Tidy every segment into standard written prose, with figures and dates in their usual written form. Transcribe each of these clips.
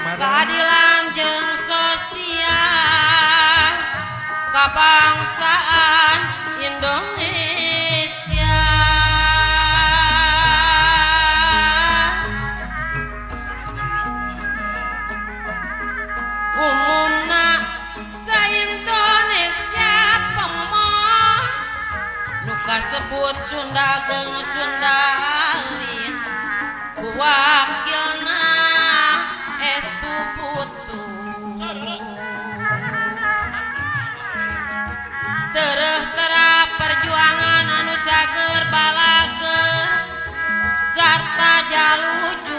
Keadilan jeung sosial kabangsaan Indonesia. Umumna sa Indonesia pengmon nu kasebut Sunda geung Sunda alit ku wakilna Estu Putu. Tereh terap perjuangan anu cager balage sarta jalujur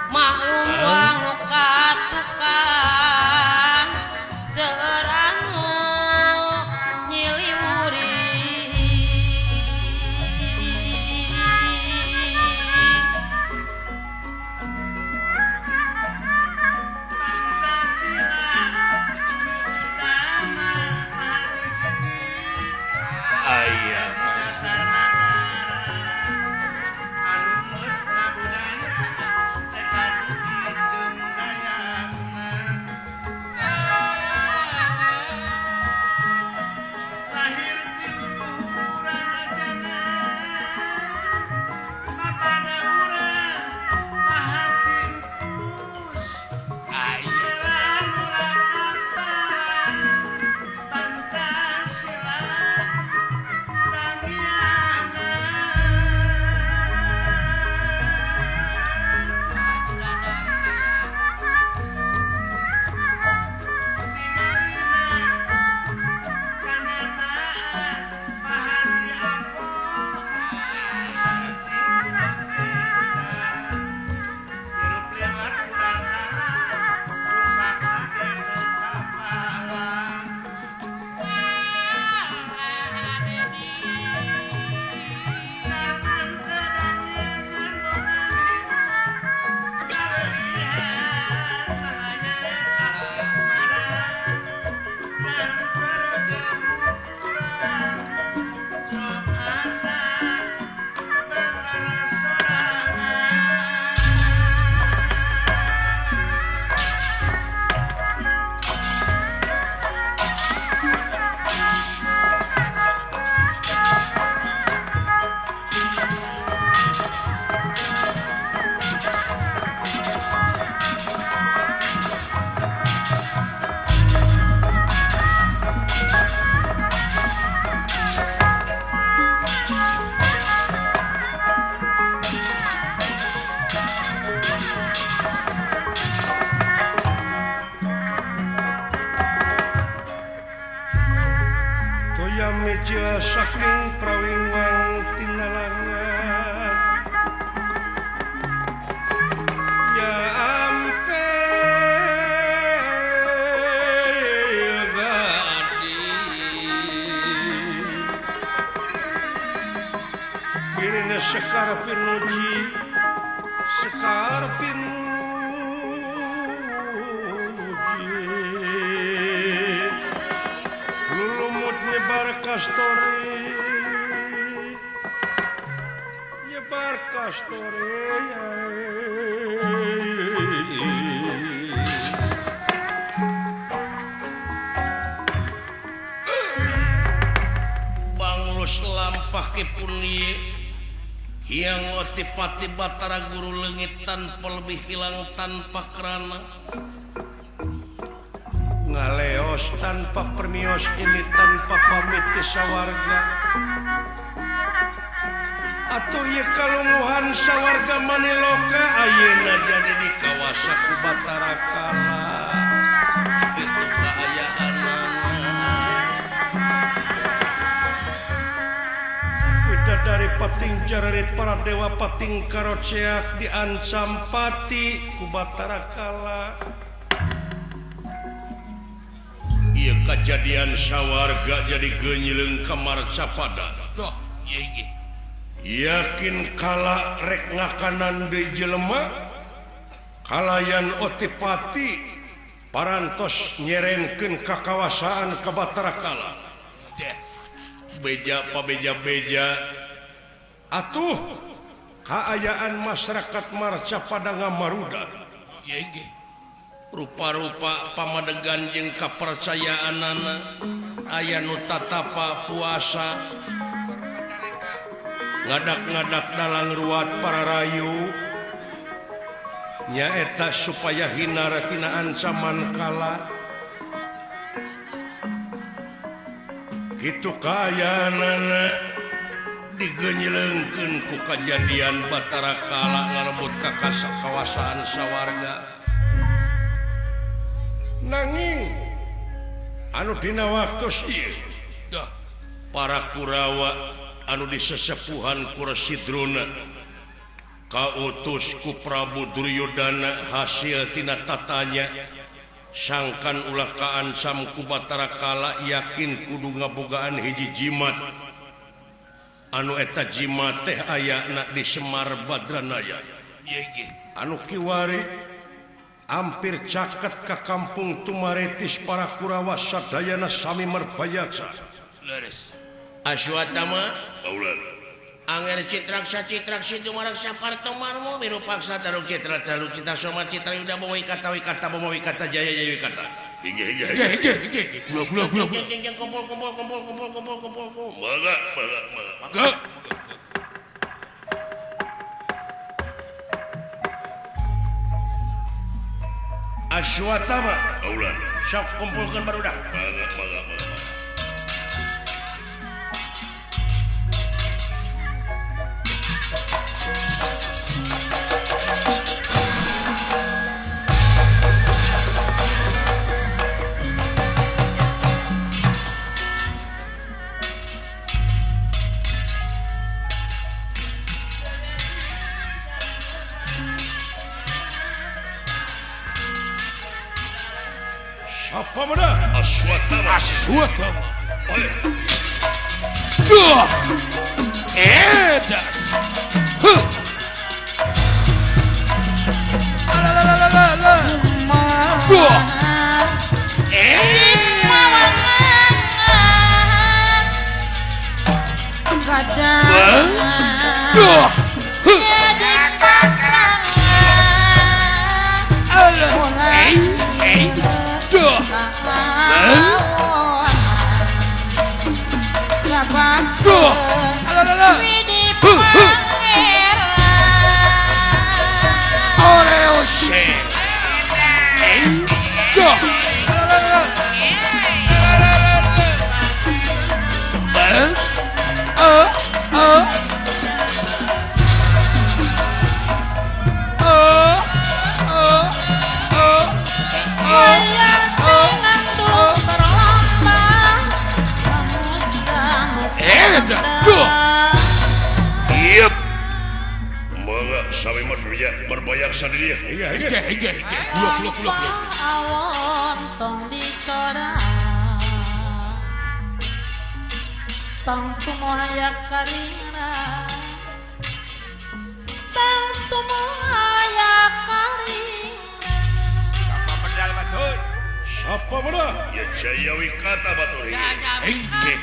maklum ruang nu katukang seueur anu nyiliwuri. Pancasila nu utama harus di Aya dasar nagara anu geus ngabudaya teka dugi jeung dayana. Lahir ti leluhur urang acana mapana urang pahatintus Aya belaan ulah kapalang Pancasila Pangyangan. Tingalina kanyataan Pak Haji Apo saeutik oge hirup lewat kurantara rusak ge teu kapalang. Karman teu danyeungan bongan hirup kaleuwihan manganya abdi marang kantor jeung urang sok asa bener sorangan. Toya mijil saking prawingwang tinalangan ya ampe gadi kirina sekar pinuji sekar pinuji lulumut nyebar kastore nyebar kastore. Banglus lampah kipun ye Hyang Otipati Batara Guru leungit tanpa lebih hilang tanpa kerana ngaleos tanpa permios ini tanpa pamit ti sawarga atuh ieu kalunguhan sawarga maniloka ayeuna jadi di kawasa ku Batara Kala kitu kaayaanana. Widadari pating jararit para dewa pating karoceak diancam pati ku Batara Kala. Ieu kajadian sawarga jadi geunyeuleng ka Marcapada. Tuh, ieu ge. Yakin kala rek ngakanan deui jelema kalayan Otipati parantos nyerenkeun kakawasaan ka Batara Kala. Deh. Beja pabeja-beja Atuh Kaayaan masyarakat marca pada ngamaruda. Rupa-rupa pamadegan jeung kapercayaanana aya nu tatapa puasa ngadak-ngadak dalang ruat para rayu nyaeta supaya hinara tina ancaman kala kitu kaayaanana digenyeleungkeun ku kajadian Batara Kala ngarebut ka kawasaan sawarga. Nanging anu dina waktos ieu para Kurawa anu disesepuhan ku Resi Drona kautus ku Prabu Duryodana hasil tina tatanya sangkan ulah kaancam ku Batara Kala yakin kudu ngabogaan hiji jimat anu eta jimat teh ayana di Semar Badranaya anu kiwari hampir caket ka kampung Tumaretis para Kurawa sadayana sami merbayaksa. Leres. Aswatama Anger Citraksa Citraksi Dumaraksa Partomarmo Mirupaksa Taruk Citra Taruk Citra Soma Citra Yuda Bomo Wikata Wikata Bomo Wikata Jaya Jaya Wikata. Inggih inggih inggih inggih. Gula gula gula. Jeng jeng kumpul kumpul kumpul kumpul kumpul kumpul kumpul. Mangga mangga mangga. Aswatama Aulan. Sok kumpulkeun barudak. Mangga mangga mangga. Pamana Aswatama Aswatama. Oi. Duh. Edas. Huh. La la la la la. Duh. Duh. Huh. Duh. Duh. Oreo shake. Duh. Yep. Mangga sami berbayak sadiri. Iya iya iya iya. Gula gula gula. Awon tong ditora. Tong tumohaya karina. Tong tumohaya karina. Sapa pedal batur? Sapa bedal? Ya Jaya Wikata batur. Engke.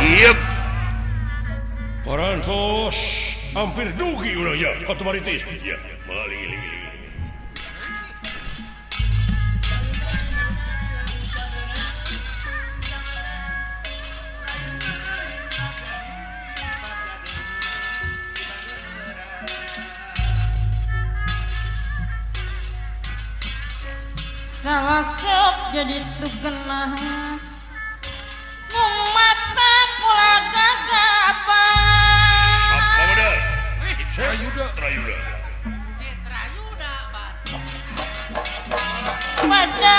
Yep. Parantos hampir dugi urang ya otomatis. Ya, maling ling ling. Salah sok jadi terkenal mata kula gagapan. Apa bener? Citra Yuda. Pada